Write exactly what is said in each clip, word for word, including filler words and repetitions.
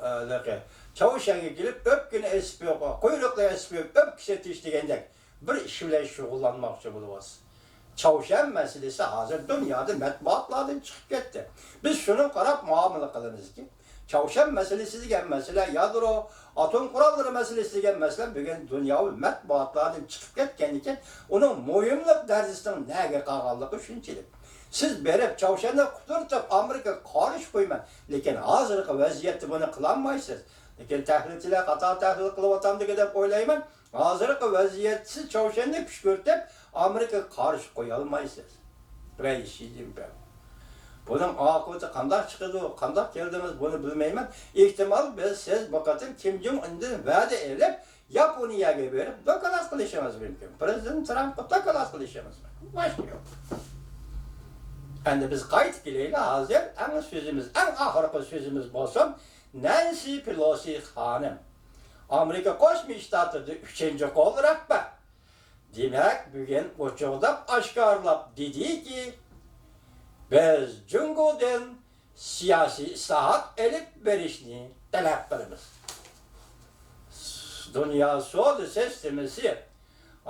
ئە، چاۋشيەنگە كېلىپ، ئۆپكىنى ئېسىپ، قۇيرۇقنى ئېسىپ، ئۆپكە سېتىش دېگەندەك بىر ئىش بىلەن شۇغۇللانماقچى بولۇۋاتىسىز. چاۋشيەن مەسىلىسى ھازىر دۇنيادا مەتبۇئاتلاردىن چىقىپ كەتتى. بىز شۇنىڭغا قاراپ مۇئامىلە قىلىمىزكى، چاۋشيەن مەسىلىسى دېگەن مەسىلە، يادرو، ئاتوم قوراللىرى مەسىلىسى دېگەن مەسىلە بۈگۈن دۇنياۋى مەتبۇئاتلاردىن چىقىپ كەتكەنىكەن، ئۇنىڭ مۇھىملىق دەرىجىسىنىڭ نەگە قالغانلىقى شۇنچىلىك. سىز بېرىپ چاۋشيەننى قۇترىتىپ، ئامېرىكىغا قارشى قويىمەن، لېكىن ھازىرقى ۋەزىيەتتە بۇنى قىلالمايسىز. لېكىن تەھلىلچىلەر خاتا تەھلىل قىلىۋاتامدىكىن دەپ ئويلايمەن. ھازىرقى ۋەزىيەتتە سىز چاۋشيەننى كۈشكۈرتۈپ، ئامېرىكىغا قارشى قويالمايسىز. رەئىس شى جىنپىڭ. بۇنىڭ ئاقىۋىتى قانداق چىقىدۇ، قانداق كەلدىڭىز، بۇنى بىلمەيمەن. ئېھتىمال، بىز، سىز بۇ قېتىم كىم جۇڭ ئۇندىن ۋەدە ئېلىپ، ياپونىيەگە بېرىپ، دوكلات قىلىشىڭىز مۇمكىن. پىرېزىدېنت ترامپقا دوكلات قىلىشىڭىز مۇمكىن. باشقا يوق. ئەمدى بىز قايتىپ كېلەيلى، ھازىر ئەڭ سۆزىمىز، ئەڭ ئاخىرقى سۆزىمىز بولسۇن، نەنسى پېلوسى خانىم. ئامېرىكا قوشما شتاتىدا ئۈچىنچى قول رەھبەر. دېمەك، بۈگۈن ئوچۇقلاپ، ئاشكارىلاپ دېدىكى، بىز جۇڭگودىن سىياسىي ئىسلاھات ئېلىپ بېرىشنى تەلەپ قىلىمىز. دۇنيا سودا سىستېمىسى،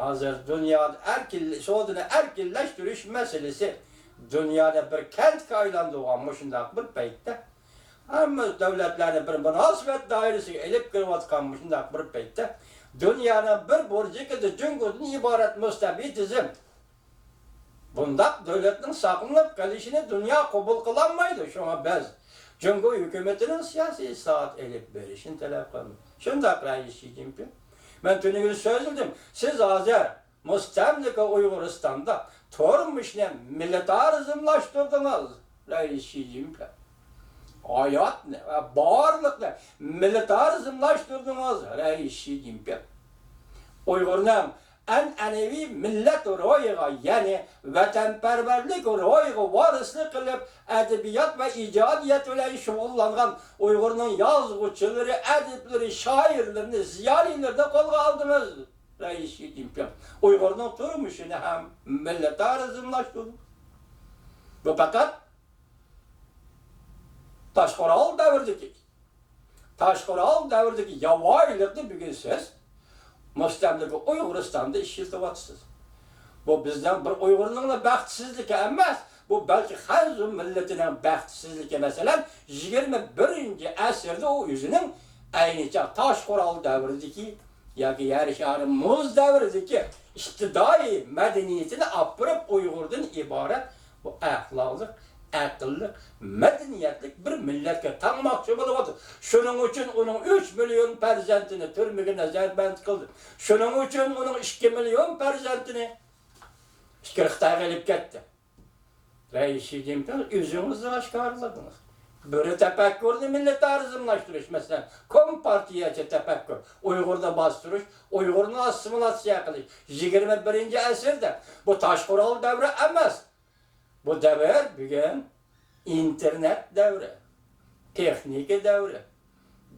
ھازىر دۇنيادا ئەركىن، سودىنى ئەركىنلەشتۈرۈش مەسىلىسى دۇنيانى بىر كەنتكە ئايلاندۇرغان مۇشۇنداق بىر پەيتتە، ھەممە دۆلەتلەرنى بىر مۇناسىۋەت دائىرىسىگە ئېلىپ كىرىۋاتقان مۇشۇنداق بىر پەيتتە، دۇنيانىڭ بىر بۇرجىكىدا جۇڭگودىن ئىبارەت مۇستەبىتىزم، بۇنداق دۆلەتنىڭ ساقلىنىپ قېلىشىنى دۇنيا قوبۇل قىلالمايدۇ. شۇڭا بىز جۇڭگو ھۆكۈمىتىنىڭ سىياسىي ئىسلاھات ئېلىپ بېرىشىنى تەلەپ قىلىمىز. شۇنداق، رەئىس شى جىنپىڭ. مەن تۈنۈگۈن سۆزلىدىم. سىز ھازىر مۇستەملىكە ئۇيغۇرىستاندا تۇرمۇشنى مىلىتارىزملاشتۇردىڭىز، رەئىس شى جىنپىڭ. ھاياتنى ۋە بارلىقنى مىلىتارىزملاشتۇردىڭىز، رەئىس شى جىنپىڭ. ئۇيغۇرنىڭ ئەنئەنىۋى مىللەت روھىغا، يەنى ۋەتەنپەرۋەرلىك روھىغا ۋارىسلىق قىلىپ، ئەدەبىيات ۋە ئىجادىيەت بىلەن شۇغۇللانغان ئۇيغۇرنىڭ يازغۇچىلىرى، ئەدىبلىرى، شائىرلىرىنى، زىيالىيلىرىنى قولغا ئالدىڭىز، رەئىس شى جىنپىڭ. ئۇيغۇرنىڭ تۇرمۇشىنى ھەم مىللىتارىزملاشتۇردىڭىز. بۇ پەقەت تاشقورال دەۋرىدىكى، تاشقورال دەۋرىدىكى ياۋايىلىقنى بۈگۈن سىز مۇستەملىكە ئۇيغۇرىستاندا ئىشلىتىۋاتىسىز. بۇ بىزنىڭ بىر ئۇيغۇرنىڭلا بەختسىزلىكى ئەمەس، بۇ بەلكى خەنزۇ مىللىتىنىڭ بەختسىزلىكى. مەسىلەن، يىگىرمە بىرىنچى ئەسىردە ئۇ ئۆزىنىڭ ئەينى چاغ تاشقورال دەۋرىدىكى ياكى يەر شارى مۇز دەۋرىدىكى ئىپتىدائىي مەدەنىيىتىنى ئاپىرىپ، ئۇيغۇردىن ئىبارەت بۇ ئەخلاقلىق، ئەقىللىق، مەدەنىيەتلىك بىر مىللەتكە تاڭماقچى بولۇۋاتىدۇ. شۇنىڭ ئۈچۈن ئۇنىڭ ئۈچ مىليون پەرزەنتىنى تۈرمىگە نەزەربەند قىلدى. شۇنىڭ ئۈچۈن ئۇنىڭ ئىككى مىليون پەرزەنتىنى ئىچكىرى خىتايغا ئېلىپ كەتتى. رەئىس شى جىنپىڭ، ئۆزىڭىز ئاشكارىلىدىڭىز. بىرى تەپەككۇرنى مىللىتارىزملاشتۇرۇش، مەسىلەن، كومپارتىيەچە تەپەككۇر، ئۇيغۇرنى باستۇرۇش، ئۇيغۇرنى ئاسسىمىلاتسىيە قىلىش. يىگىرمە بىرىنچى ئەسىردە بۇ تاشقورال دەۋرى ئەمەس. بۇ دەۋر بۈگۈن ئىنتېرنېت دەۋرى، تېخنىكا دەۋرى.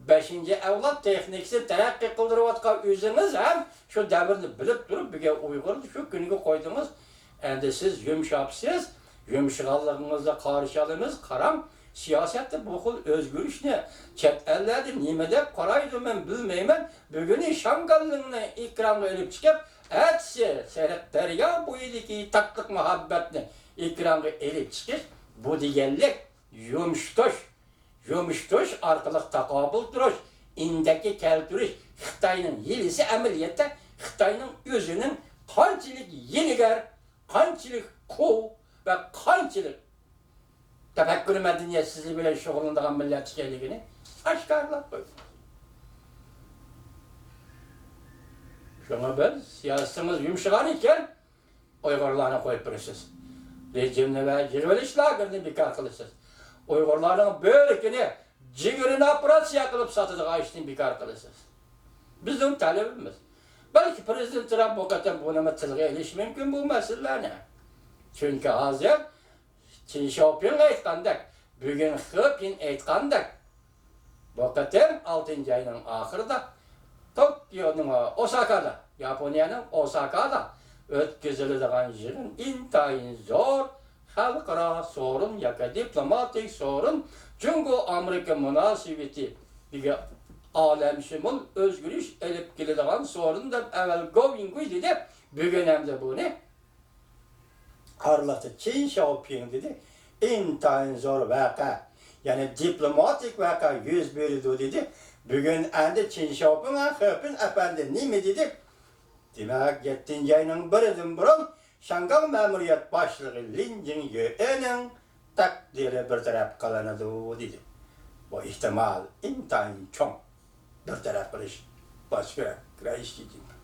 بەشىنچى ئەۋلاد تېخنىكىسى تەرەققىي قىلدۇرۇۋاتقان ئۆزىڭىز ھەم شۇ دەۋرنى بىلىپ تۇرۇپ، بۈگۈن ئۇيغۇرنى شۇ كۈنگە قويدىڭىز. ئەمدى سىز يۇمشاپسىز، يۇمشىغانلىقىڭىزنى قارشى ئالىمىز. قاراڭ، سىياسەتتە بۇ خىل ئۆزگىرىشنى چەت ئەللەردە نېمە دەپ قارايدۇ، مەن بىلمەيمەن. بۈگۈنى شاڭگاللىڭنى ئېكرانغا ئېلىپ چىقىپ، ئەتىسى سېرىق دەريا بويىدىكى تاتلىق مۇھەببەتنى ئېكرانغا ئېلىپ چىقىش، بۇ دېگەنلىك يۇمشىتىش، يۇمشىتىش ئارقىلىق تاقابىل تۇرۇش، ئىندەككە كەلتۈرۈش، خىتاينىڭ ھىيلىسى، ئەمەلىيەتتە خىتاينىڭ ئۆزىنىڭ قانچىلىك ھىيلىگەر، قانچىلىك قۇۋ ۋە قانچىلىك تەپەككۇر مەدەنىيەتسىزلىكى بىلەن شۇغۇللىنىدىغان مىللەت ئىكەنلىكىنى ئاشكارىلاپ قويدى. شۇڭا بىز سىياسىتىڭىز يۇمشىغان ئىكەن، ئۇيغۇرلارنى قويۇپ بېرىسىز. رېجىمنى ۋە يىغىۋېلىش لاگېرىنى بىكار قىلىسىز. ئۇيغۇرلارنىڭ بۆرىكىنى، جىگىرىنى ئوپېراتسىيە قىلىپ ساتىدىغان ئىشنى بىكار قىلىسىز. بىزنىڭ تەلىپىمىز. بەلكى پىرېزىدېنت ترامپ بۇ قېتىم بۇنىمۇ تىلغا ئېلىشى مۇمكىن بۇ مەسىلىلەرنى. چۈنكى ھازىر چىن شياۋپىڭ ئېيتقاندەك، بۈگۈن خې پىن ئېيتقاندەك، بۇ قېتىم ئالتىنچى ئاينىڭ ئاخىرىدا توكيونىڭ، ئوساكادا، ياپونىيەنىڭ ئوساكادا ئۆتكۈزۈلىدىغان يىغىن ئىنتايىن زور خەلقئارا سورۇن ياكى دىپلوماتىك سورۇن، جۇڭگو ئامېرىكا مۇناسىۋىتى بىگە ئالەمشۇمۇل ئۆزگىرىش ئېلىپ كېلىدىغان سورۇن دەپ ئەۋەل گوۋىڭگۇي دېدى. بۈگۈن ئەمدى بۇنى ئارىلىقتا چېن شياۋپىڭ دېدى. ئىنتايىن زور ۋەقە، يەنى دىپلوماتىك ۋەقە يۈز بېرىدۇ دېدى. بۈگۈن ئەمدى چېن شياۋپىڭ، خېپىن ئەپەندى نېمە دېدى؟ دېمەك، يەتتىنچى ئاينىڭ بىرىدىن بۇرۇن شياڭگاڭ مەمۇرىيەت باشلىقى لىن جىڭيۆنىڭ تەقدىرى بىر تەرەپ قىلىنىدۇ دېدى. بۇ ئېھتىمال ئىنتايىن چوڭ. بىر تەرەپ قىلىش باشقا كۈرەش شى جىنپىڭ.